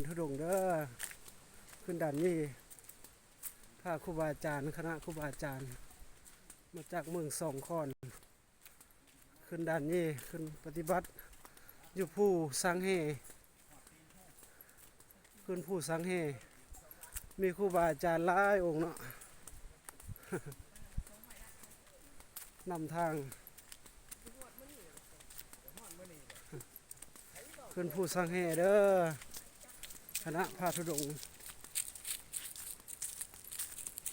ທຸດົງເດີ ຂຶ້ນດານນີ້ ພາຄູບາອາຈານ ຄະນະຄູບາອາຈານ ມາຈາກເມືອງສອງຄອນ ຂຶ້ນດານນີ້ ຂຶ້ນປະຕິບັດຢູ່ພູສັງແຮ່ ຂຶ້ນພູສັງແຮ່ ມີຄູບາອາຈານຫຼາຍອົງເນາະ ນຳທາງ ຂຶ້ນພູສັງແຮ່ເດີ ຄະນະພະທຸດົງ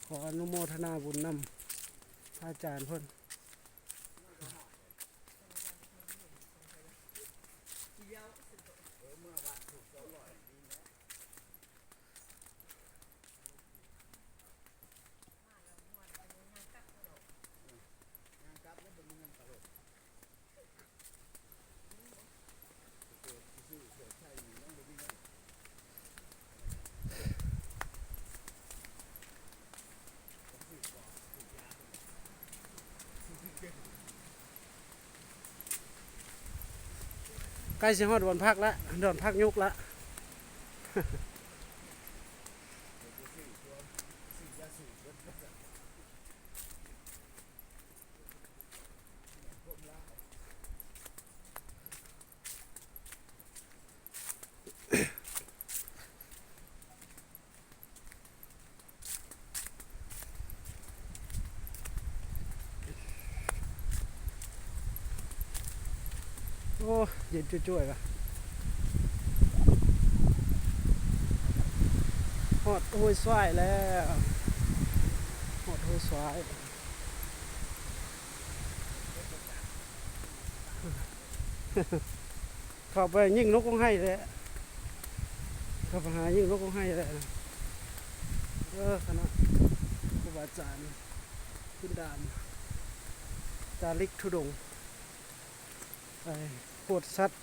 ຂໍອະນຸໂມທະນາບຸນນຳພະອາຈານເພິ່ນ. ໃກ້ຊິຮອດດອນຜັກລະ ດອນຜັກຍຸກລະ. ໂອ້ ເຢັນຈ້ວຍໆ ວ່າ ຮອດຫ້ວຍສວາຍແລ້ວ ຮອດຫ້ວຍສວາຍ. ເຂົ້າໄປຍິງນົກກົງໄຮ່ແຫຼະ ເຂົ້າໄປຫາຍິງນົກກົງໄຮ່ແຫຼະ. ເອີ ຄະນະຄູບາອາຈານ ຂຶ້ນດານ ຈາລິກທຸດົງ ໄປໂຄດສັດ. ນ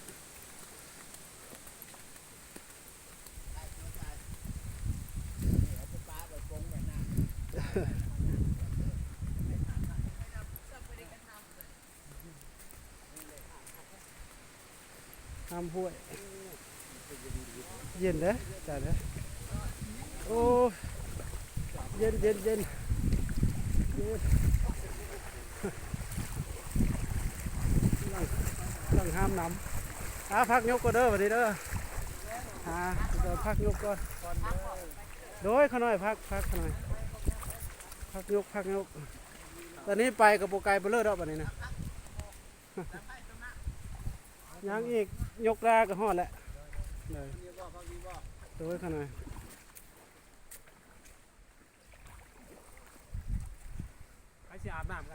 ້ຳຫ້ວຍ ເຢັນເດ້ ຈານເດ້ ໂອ້ ເຢັນ ເຢັນ ເຢັນ ເຢັນ ຕັ້ງ ຕັ້ງຫ້າມນ້ຳ. ອາ ພັກຍົກກ່ອນເດີ ບັດນີ້ເດີ ຫາ ດອນຜັກຍົກກ່ອນ ໂດຍ ຂ້ານ້ອຍ ພັກ ພັກຂ້ານ້ອຍ ພັກຍົກ ພັກຍົກ. ຕອນນີ້ໄປກໍບໍ່ໄກປານເລີດດອກ ບັດນີ້ນະ ຍັງອີກ ຍົກລາກໍຮອດແຫຼະ ໂດຍ ໂດຍ ຂ້ານ້ອຍ. ໃຜຊິອາບນ້ຳກໍອາ